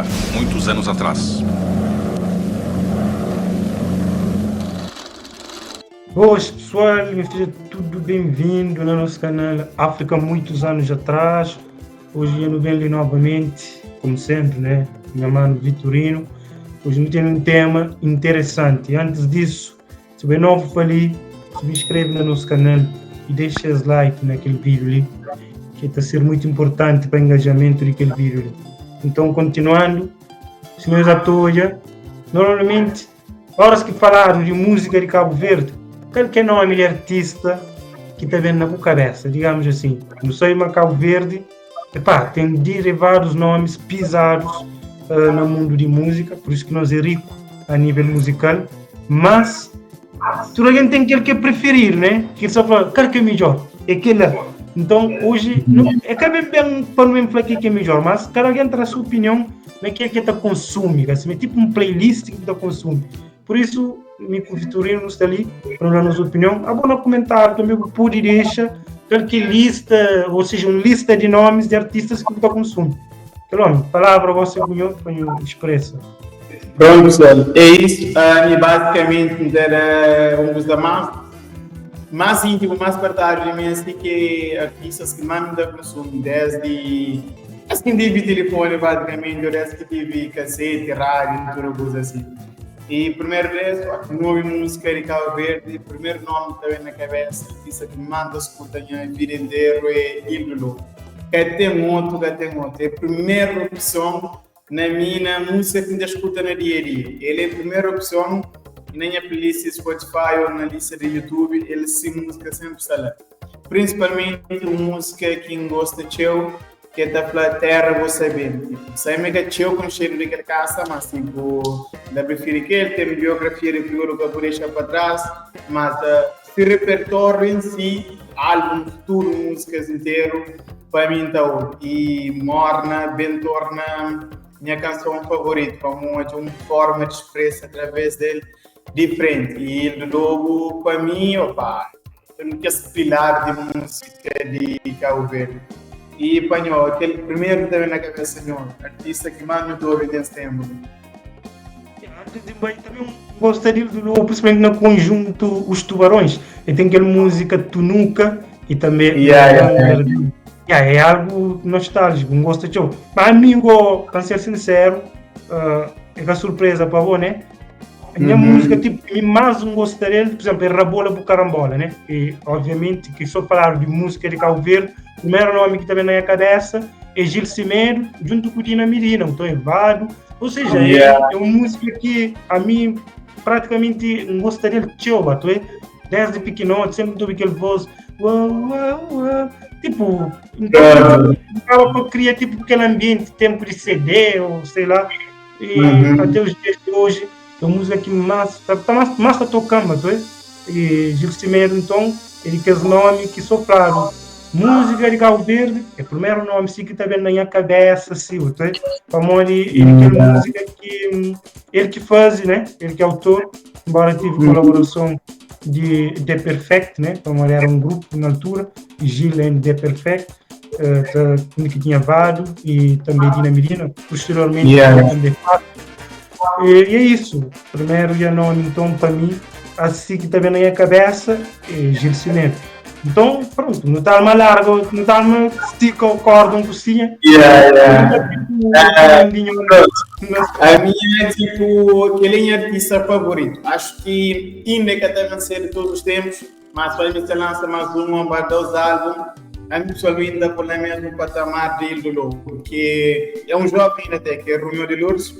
África, muitos anos atrás. Boas pessoal, seja tudo bem-vindo no nosso canal África Muitos Anos Atrás. Hoje eu venho ali novamente, como sempre, né? Minha mano Vitorino. Hoje eu tenho um tema interessante. Antes disso, se é novo para ali, se inscreve no nosso canal e deixa esse like naquele vídeo ali, que está a ser muito importante para o engajamento daquele vídeo ali. Então, continuando, senhores atores, normalmente, horas que falaram de música de Cabo Verde, qualquer nome de artista que está vendo na boa cabeça, digamos assim. Não sei, mas Cabo Verde, epá, tem derivados nomes pisados no mundo de música, por isso que nós é rico a nível musical, mas tudo alguém tem aquele que preferir, né? Que só fala, qual que é melhor? É aquele. Então, hoje, não, é que bem bem para não falar que é melhor, mas cada alguém traz a sua opinião naquilo que está consome, assim, é tipo um playlist que está consome. Por isso, me com o Vitorino está ali para dar a nossa opinião. Abona comentário também, pode deixa qualquer lista, ou seja, uma lista de nomes de artistas que está consome. Então, palavra você cunhou, ponho expressa. Pronto, pessoal, é isso. E basicamente era um dos mais íntimo, mais partidário de mim, assim, que artistas que mais me dão consumo, desde assim tive telefone, basicamente, ou desde que tive cassete, rádio, tudo coisa assim. E primeiro vez, a nova música de Cabo Verde, primeiro nome que vem na cabeça, artista que manda escuta a vida inteira é Ildo Lobo. Que tem outro, que tem outro. É a primeira opção na minha música que ainda escuta no dia a dia. Ele é a primeira opção e na minha playlist Spotify ou na lista de YouTube, ele se música sempre está lá. Principalmente música que gosta de eu, que é da Terra, vou saber. Tipo, sai mega teu com cheiro de carcaça, mas tipo, ainda prefiro que ele tem biografia de figura que eu vou deixar para trás, mas se repertório em si, álbum, tudo, músicas inteiro, para mim então, e Morna, bem torna minha canção favorita, como uma forma de expressa através dele diferente. E ele logo, para mim, opa, eu não quero pilar de música de Cabo Verde. E, panho, aquele primeiro que também na cabeça, meu, artista que mais me ouve nesse tempo. Antes de bem, também gostaria do Lobo, principalmente no conjunto Os Tubarões. E tem aquela música Tunuca e também Yeah. Yeah, é algo nostálgico, um gosto de Mas amigo, para ser sincero, é uma surpresa para você, né? A minha música, tipo, que mais um gostaria, por exemplo, é Rabola por Carambola, né? E, obviamente, que só falar de música de Cabo Verde, o primeiro nome que também na minha cabeça é Gil Semedo, junto com Dina Mirina, então é Vado. Ou seja, é uma música que a mim praticamente não gostaria de tchau, tu é? Desde pequenote, sempre tive aquele voz, uau, uau, uau. Tipo, então, acaba por criar tipo aquele ambiente, tempo de CD, ou sei lá, e até os dias de hoje, a música que mais tá, tá mais, mais tá tocando, tu é? E Gil Semedo, então, ele quer esse nome que só claro, música de Cabo Verde, é o primeiro nome sim, que tá bem na minha cabeça, assim, tu é? Como ele quer música que ele que faz, né? Ele que é autor, embora tive colaboração de The Perfect, né? Como era um grupo na altura, Gil and The Perfect, que tinha Vado e também Dina Mirina, posteriormente também Fábio. E é isso. Primeiro já nome, então, para mim, assim que também na minha cabeça, é Gil Semedo. Então, pronto, não está uma larga, não está uma estica o cordão cozinha. A minha é tipo, aquele é artista favorito. Acho que ainda que até vencer de todos os tempos, mas para mim se lança mais um, vai dois álbuns. A mim pessoalmente ainda por lá mesmo patamar de Ildo Lobo, porque é um jovem até, que é Romeu de Lourdes,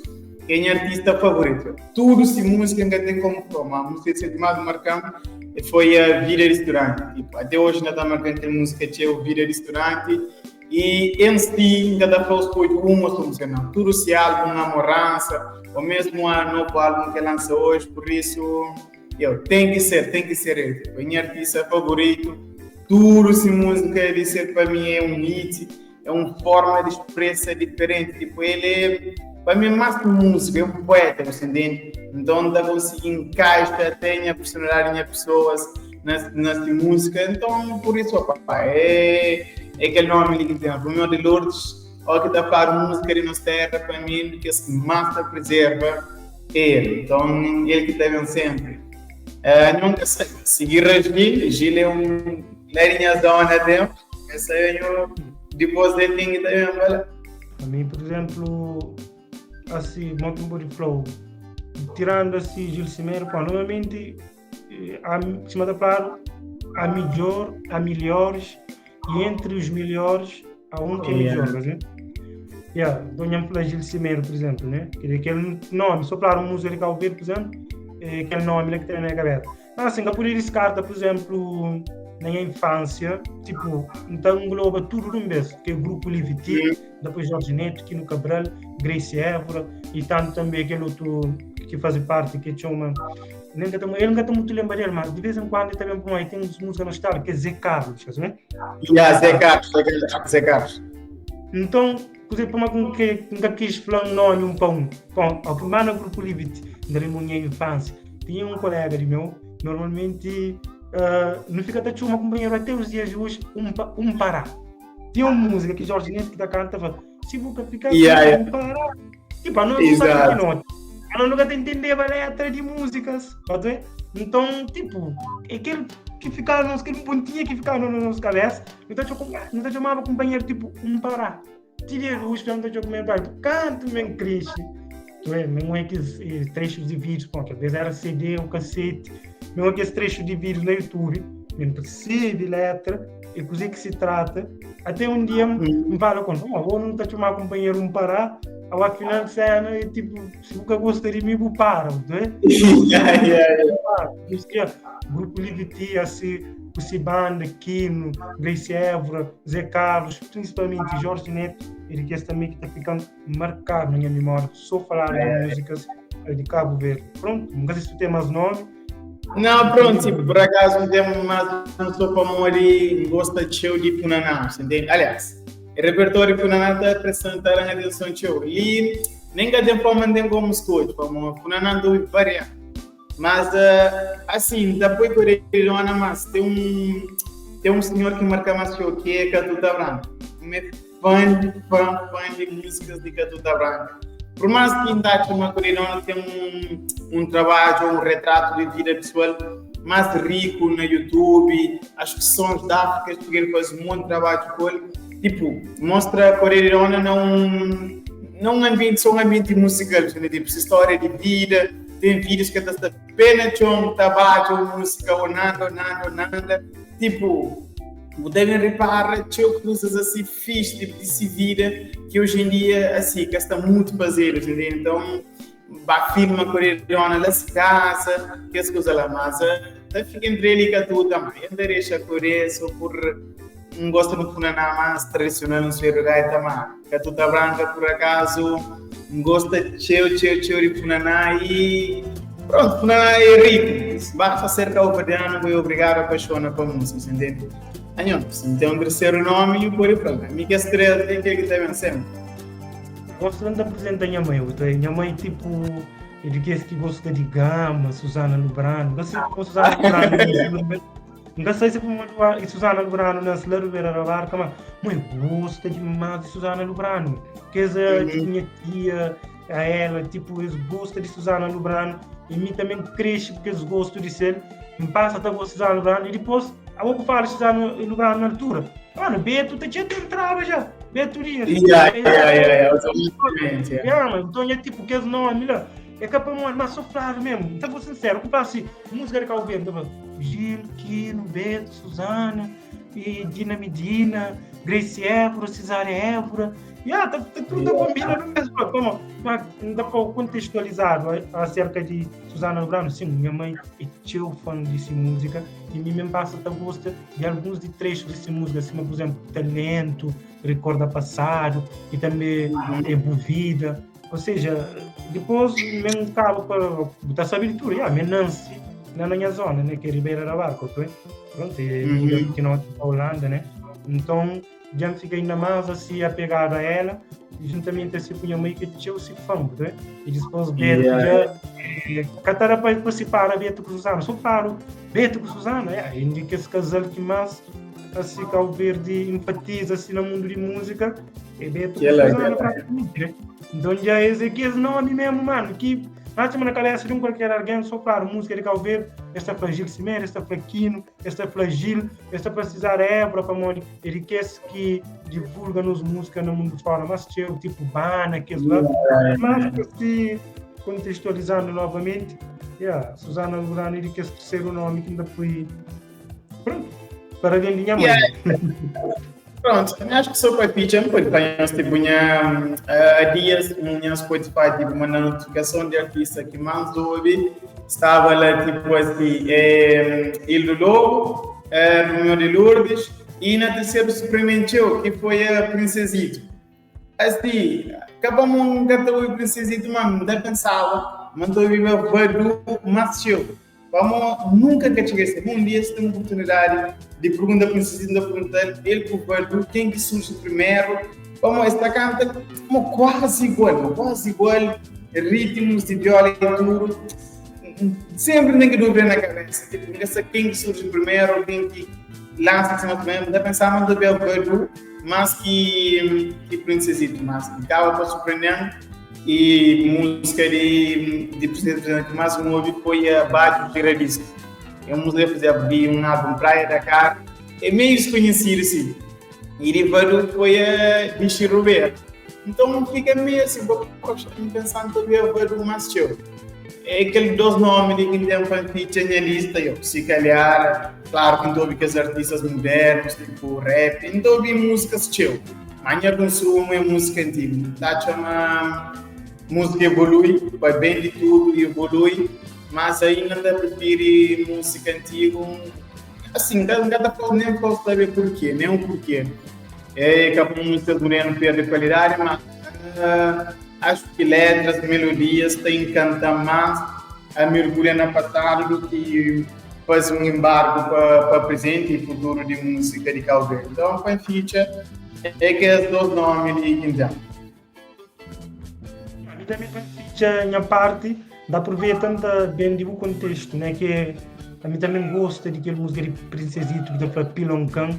que é minha artista favorito. Tudo se música ainda tem como forma. A música que mais marcante foi a Vida de Estudante. Tipo, até hoje ainda está marcante a música que é o Vida de Estudante. E em si ainda dá para escolher uma música, não. Tudo se álbum, Namorança, ou mesmo a novo álbum que lança hoje, por isso, eu, tem que ser ele. Tipo, minha artista favorito, tudo se música, ele ser para mim é um hit, é uma forma de expressa diferente. Tipo, ele é, para mim é mais que música, é um poeta, você entende? Então, dá conseguir encaixa, tem a personalidade em pessoas nessa música. Então, por isso, opa, é aquele nome que tem, Romeu de Lourdes, Ó ki ta fladu múzika di nos terra pa mi kes ki más ta prezerva é el. Então el ki ta ben sempri. Nunka sai. Seguir a Gil, Gil é um lá di nha zona tem. Essa é nho dipôs de tem ki ta ben pa lá. A mim, por exemplo, assim, mo ki N pode fla-u, tirando assim Gil Semedo, pô, normalmente, há, sima ta fladu, há midjor, há melhores, e entre os melhores, há um que é melhor, yeah. né? Yeah, então, nham fla Gil Semedo, por exemplo, né? Que aquele nome, só falar um músico de Cabo Verde, por exemplo, é aquele nome lá que tem na cabeça. Mas assim, que poder descarta, por exemplo, na minha infância, tipo, então engloba tudo de um vez, que é o grupo Liviti, depois Jorge Neto, Quino Cabral, Grace Évora, e tanto também aquele outro que faz parte, que chama nem que ele nunca está muito lembrado dele, mas de vez em quando ele também põe, tem música nostálgica, que é Zé Carlos, sabe? Né? Yeah, Zé Carlos, Zé Carlos. Então, por exemplo, uma que nunca quis falar um nome um para um. Bom, ao que mais no grupo Liviti, da minha infância, tinha um colega de meu, normalmente não fica até uma companheiro até os dias de hoje, um pará. Tinha uma música que Jorge Neto que da canta, fala, se você ficar um pará. Tipo, não sabe que não. Ela nunca entendeu a letra de músicas, pode ver? Então, tipo, aquele que ficava, aquele pontinho que ficava na nossa cabeça, então eu chamava companheiro, tipo, um pará. Tinha luz, então eu chamava, canto, men cresce. Mesmo aqueles trechos de vídeos, pronto, às vezes era CD ou cacete, mesmo aqueles trechos de vídeos no YouTube, mesmo percebe letra, e coisa que se trata, até um dia me fala com, oh, vou não tá chamar companheiro um pará, ao final de cena, e tipo, se nunca gostaria de mim, vou para, não é? Yeah. Grupo Liviti, assim, o Cibanda, Quino, Grace Évora, Zé Carlos, principalmente Jorge Neto, ele que esse também que está ficando marcado na minha memória, só falar de músicas de Cabo Verde. Pronto, nunca sei se tu tem mais nome. Não, pronto, tipo, por acaso não tem mais, não sou para ali, gosta de show de Funaná, você entende? Aliás, o repertório Funaná está prestando atenção show. E nem que tem para manter como escolha, como Funaná do variar. Mas, assim, depois que eu mas tem um senhor que marca mais show, que é Catuta Branca. É fã, fã, fã de músicas de Catuta Branca. Por mais que ainda uma Corirona tem um trabalho, um retrato de vida pessoal mais rico no YouTube, acho que sons da África, porque ele faz um monte de trabalho com ele. Tipo, mostra a Corirona não um ambiente, só um ambiente musical, né? Tipo, história de vida, tem vídeos que está pena chão, trabalho, música, ou nada, ou nada, ou nada. Tipo, devem reparar, tinha coisas assim fixe, tipo, de vida, que hoje em dia, assim, que está muito fazer, entendeu? Então, ba filma Corirona lá se casa, que as coisas lá, mas fica entre ele e Catu também. Eu deixa correr só por um gosto no funaná mais tradicional, não sei gaita, mas Catuta Branca, por acaso, um gosto cheio, cheio, cheio de funaná e pronto, funaná é rico. Basta ser cabo-verdiano, vou obrigado a apaixonar para música, entende? Anhão, se tem um terceiro nome, eu por pronto. A minha estrela tem que também sempre. Gosto de apresentar minha mãe. Minha mãe, tipo, ele que gosta de Gama, Susana Lubrano. Gosto de Susana Lubrano. Nunca sei se como e Susana Lubrano na Sla Ribeira da Barca, mas mãe gosta demais de Susana Lubrano. Que é tipo, minha tia, a ela, tipo, eles gostam de Susana Lubrano. E mim também cresce porque eles gostam de ser. Me passa até gostar de Susana Lubrano e depois, a pouco falo de Susana Lubrano na altura. Mano, Beto, tá tinha entrava já. Beto Dias. Yeah, Yeah, mano, então é tipo, que nome lá. É capaz, mano, mas sou Flávio mesmo. Então vou sincero, eu assim, música de Cabo Verde, Gil, Quino, Beto, Susana, e Dina Medina, Grace Évora, Cesária Évora. Yeah, tá tudo combinando mesmo. Como, mas não dá para contextualizar acerca de Susana Lubrano. Sim, minha mãe é teu fã dessa música e mim mesmo passa a gosta de alguns de trechos dessa música, assim, por exemplo, Talento, Recorda Passado e também é Bovida. Ou seja, depois mesmo acabo para botar saber tudo. Yeah, minha Nancy, na minha zona, né, que é Ribeira da Barca, ok? Pronto, é que não a Holanda, né? Então, já fiquei ainda mais assim apegado a ela, e juntamente assim com a minha mãe que tinha o fã, né? E depois Beto já catara para participar a Beto com Susana, só falo Beto com Susana, é, indica esse casal que mais assim Cabo Verde enfatiza assim no mundo de música. É Beto com Suzana praticamente, né? Então já esse aqui é esse nome mesmo, mano, que bate na cabeça de um qualquer alguém, só claro, música de Cabo Verde, esta para Gil Cimeira, esta para Quino, esta para Gil, esta para Cesar Évora, para Mori, ele que esse que divulga nos música no mundo fora, mas tinha tipo Bana, que lá, mas se contextualizando novamente, yeah, Susana Lurano, ele que esse terceiro nome que ainda foi, pronto, para além de minha mãe. Yeah. Pronto, também acho que sou para ti, já me pode apanhar, tipo, minha, há dias, minha Spotify, tipo, uma notificação de artista que mais ouve, estava lá, tipo, assim, é, Ildo Lobo, é, Romeu de Lourdes, e na terceira surpreendeu, que foi a Princesito. Assim, acabamos um gato o Princesito, mano, ainda pensava, mandou viver Badu Macio. Vamos, nunca que cheguei Um dia se tem uma oportunidade de perguntar para de perguntar ele com o Badu, quem que surge primeiro. Vamos, esta canta como quase igual, quase igual, ritmos de viola e tudo. Sempre tem que dúvida na cabeça, tipo, nunca sei quem que surge primeiro, quem que lança em cima primeiro. Ainda pensava no Badu, mas que Princesito, mas acaba para surpreender. E música de Presidente que mais me ouvi foi a Baixo Giradisco. É uma música que fazia abrir um álbum Praia da Car, é meio desconhecido assim. E de Badu foi a Vichy Roberto. Então fica meio assim, vou pensando também a Badu mais show. É aqueles dois nomes de quem tem para ficha na lista, eu, se calhar, claro que não ouvi que os artistas modernos, tipo rap, não ouvi músicas show. Mas minha consumo é música antiga. Tá chama música evolui, vai bem de tudo e evolui, mas ainda prefiro música antiga. Assim, cada nem posso saber porquê, nem o porquê. É que a música moderna perde qualidade, mas acho que letras, melodias têm que cantar mais a mergulhar na passado do que fazer um embargo para presente e futuro de música de Cabo Verde. Então, para ficha, é que é os dois nomes de Quintal. A mim também ficha, minha parte, dá para ver tanta bem de o contexto, né? Que a mim também gosta de aquela música de Princesito que dá para Piloncan.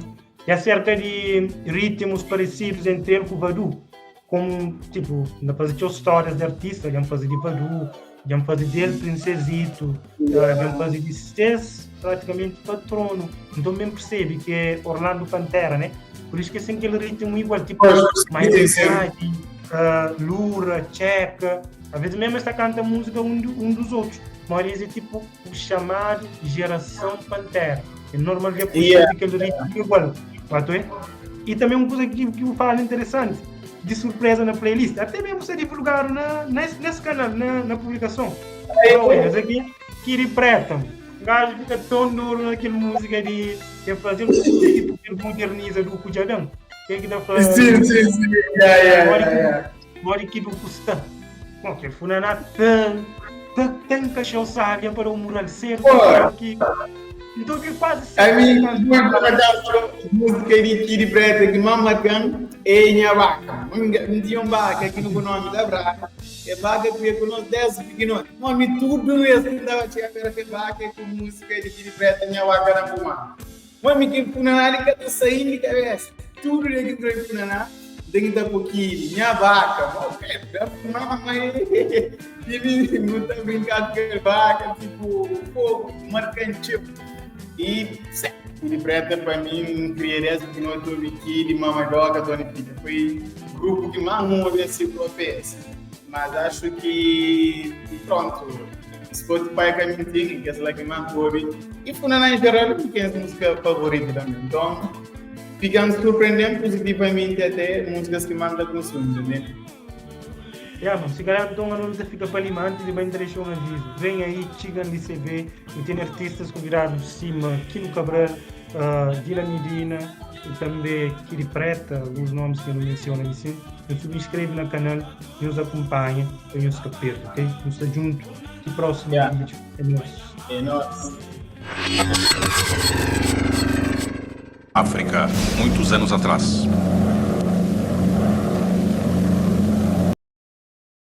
E acerca de ritmos parecidos entre ele com o Badu, como, tipo, na fazer histórias de artista, já fazer de Badu, já fazer dele Princesito, já fazer de seis praticamente patrono. Então mesmo percebe que é Orlando Pantera, né? Por isso que é sempre aquele ritmo igual, tipo, mais Lura, Tcheca, às vezes mesmo esta canta música um dos outros, mas é tipo o chamado Geração Pantera. É normal ver aquele ritmo igual. E também uma coisa que eu falo interessante, de surpresa na playlist, até mesmo ser divulgado nesse canal, na publicação. Olha, esse aqui, Kiri Preta. O gajo fica tão duro naquela música de fazer um tipo que ele moderniza do Cujadão. Tem que dar pra. Sim, sim, sim. Yeah. Agora que do custa. Bom, que funaná tem cachorro sábia para o mural ser. Que então que quase A mim, muito música de Kiri Preta que mama can é minha vaca. Um dia um vaca aqui no nome da Braga. É vaca que ia com nós 10 pequenos. Mami, tudo isso que dava a chegar que vaca com música de Kiri Preta minha vaca na puma. Mami, que funaná que tá saindo de cabeça. Tudo que entrou em funaná. Tem que estar pouquinho, minha vaca, ok, mãe, e não tá brincando com vaca, tipo, pô, marcante. E, de Preta, para mim, criaria essa que não estou aqui, de Mamadoca, Tony Filha. Foi o grupo que mais ouve esse PS. Mas acho que, pronto, Spotify é caminho que é lá que mais ouve. E Funaná em geral, porque é a música favorita também. Então, ficamos surpreendendo positivamente até músicas que manda consumo, né? Yeah, mano, se calhar então a não fica para ali antes de bem deixar um aviso. Vem aí, Chigan DCB, e tem artistas convidados de cima, Quino Cabral, Dila Medina e também Kiri Preta, alguns nomes que eu não menciono assim. Eu subscreve no canal, nos acompanha, e nos capeta, ok? Nos está junto. E próximo vídeo. É nóis. É nóis. África, muitos anos atrás.